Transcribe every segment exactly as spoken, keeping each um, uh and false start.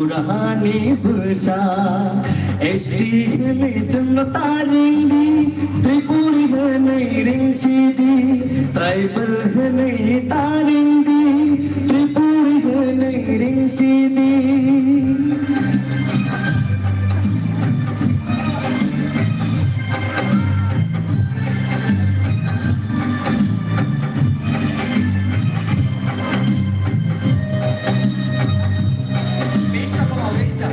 Tripura hani bwsa, S T hwnwi chwngno ta ringdi, Tripuri hwnwi ringsidi, tribal hwnwi ta ringdi, Tripuri hwnwi ringsidi. Bass টা কমাও, bass টা।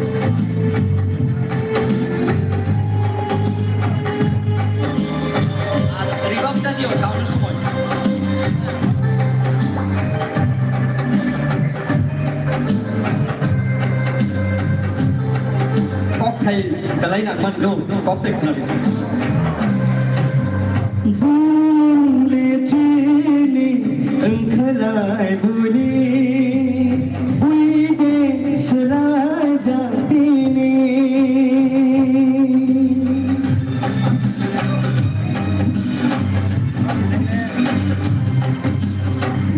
আর reverb টা দিও, down এর সময়। Kokthai belai nangmani no, kokthai khwnadi. Bumung le chini wngkhalai buni, bui de swlai jak tini.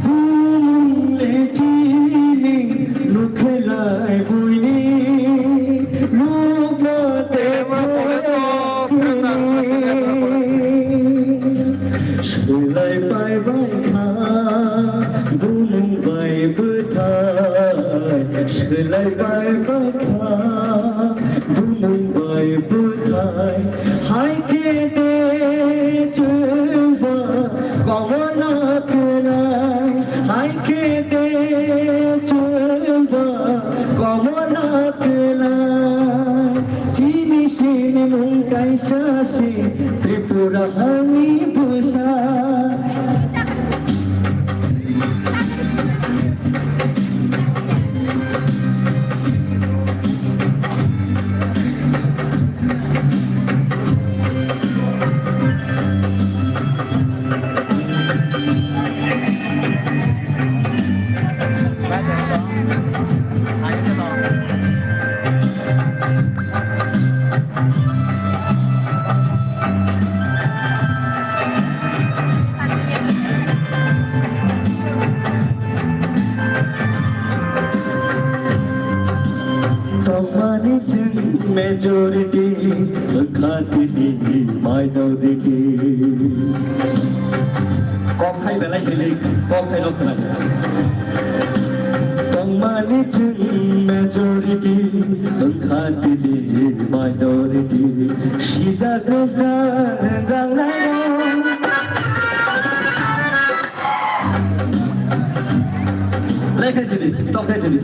Bumung le chini nukhelai buini, nukma te swlai pai bai kha, bumung bai bwthai swlai pai bai kha. Bumung bai bwthai hai khe de chwngba komono twlai, hai khe de chwngba komono twlai. Chini sini mung kaisa se Tripura hani bwsa. Tongmani chwng majority, wngkha tini minority. Kokthai belai hilik, kokthai no khwnadi. Tongmani chwng majority, wngkha tini minority. Sijak rwjak hwnjaknai rok. Play khaisidi, stop khaisidi.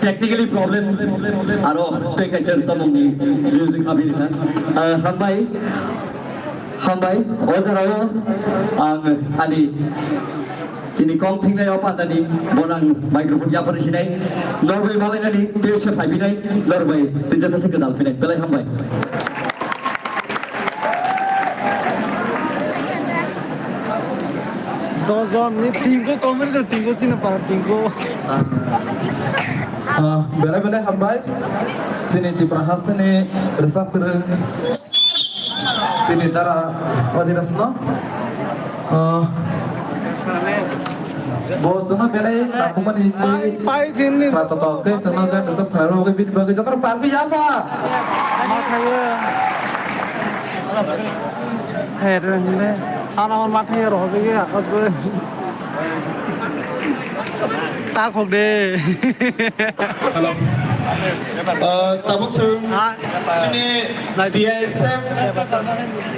Technically problem, aro tei kaisa samungni music habi rikha. Ah, hambai, hambai, o jorao ang ani chini kong thingnai o pandani, bono ang microphone yapharwi sinai, norbai malainani, tei se phaibinai, norbai, tei jotose gwdal phinai, belai hambai. Dos jon ni tingko, comedy do tingko, chini para tingko. Ah, belai belai hambai. Chini Tripura hasteni rwchap kwrwng. Chini dara Adidas no. Ah, bo chwngno belai nangkukmani tei pai, pai, chini. Khwnatok khe chwngno gan rwchap khwna rwgwi bini bagwi jotono palki yapha. Ma khayo. Hai, rwng de. Ano ma khayo, rwjagwi akas bai. Ta khok de. Hello. Ah, tabuk chwng Ah. Chini T I S F,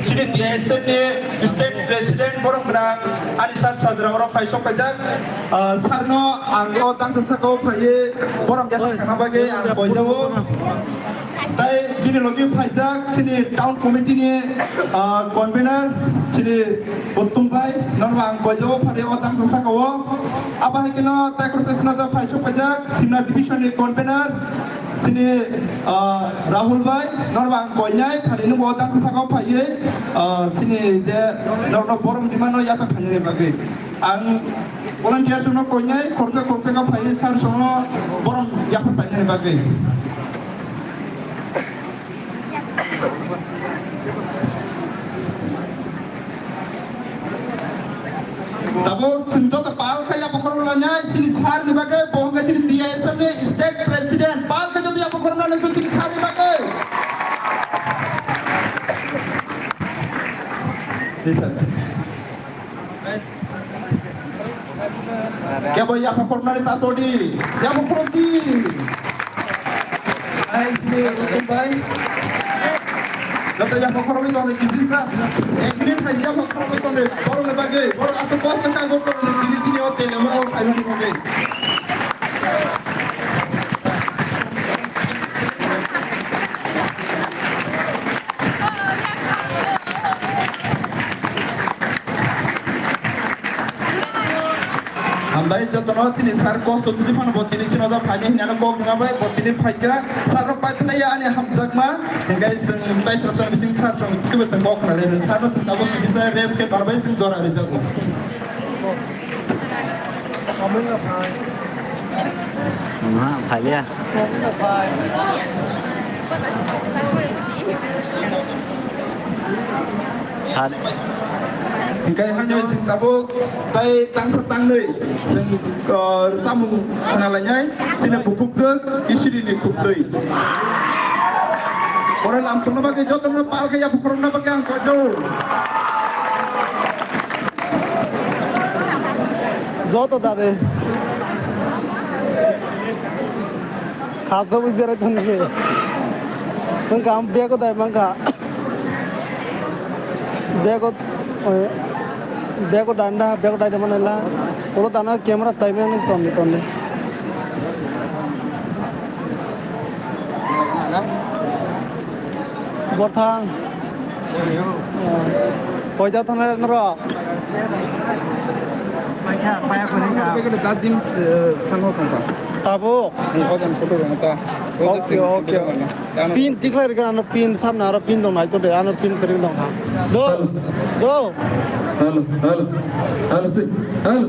chini T I S F ni state president borok gwnang ani sir sajra oro phai sok paijak. Ah, sir no ang o tangsa saka o phaiwi borom jasa khana bagwi ang koijao. Tai bini logi phaijak chini town committee ni, ah, convener chini Uttom bhai, nono ang koijao phari o tangsa saka o. Abo hai kheno tai khoroksa sina ja phai sok paijak, Simna division ni convener, chini, ah, Rahul bhai, nono ang koinai phari nungbo o tangsa saka o phaiwi, ah, chini je norokno borom rimano yasa khainani bagwi. Ang volunteer sono koinai khoroksa khoroksa kha phaiwi sir sono borom yaphar painani bagwi. Tabuk chwng joto pal khe yapha khoroknai chini sir ni bagwi, bo hwnkhe chini T I S F ni state president. Pal khe joto yapha khoroknai chini sir ni bagwi. Yes, sir. Kebo yapha khoroknani ta sodi, yapha khorokdi. Ai, sini, Rukum bai. Joto yapha khorokwi tongo, kisi sa. Ek minute hai yapha khorokwi tongo, borokni bagwi, borok aswk kosto kha, borokni sini, sini, o tele, mora, o khaimani bagwi. Hambai jotono chini sir kosto tidi phano bo tini chini oda phaini hinano kok nang bai bo tini phaikha sir rok pai phlai ya ani hamjakma hingai chwng tai srok srok bising sir song kiba chwng kok nang le sir no chwng tabuk kisi sa rest khe tonbai chwng jora rijak. Wngha, phailiya. Sal. Hinkhe haino chwng tabuk tai tangsa tangnwi chwng, uh, samung khna lainai, chini bukhuk twi, isiri ni khuk twi. Oro lamsongno bagwi jotono pal khe yaphukrokna bagwi ang koijago. Joto dare. Khasogwi berai tongkhe. Wngkha ang bego dai mankha. Bego, bego danda, bego dai manela. Ulo dana camera tai meng tongdi tongdi. Bothang. Koita thana norok? Paikha, paya khoni ka. Tabuk. Okay, okay. Pin tikhlai rikha ano pin samna aro pin dong nai to de ano pin kering dong ha. Do. Do. Hello, hello. Hello, si. Hello.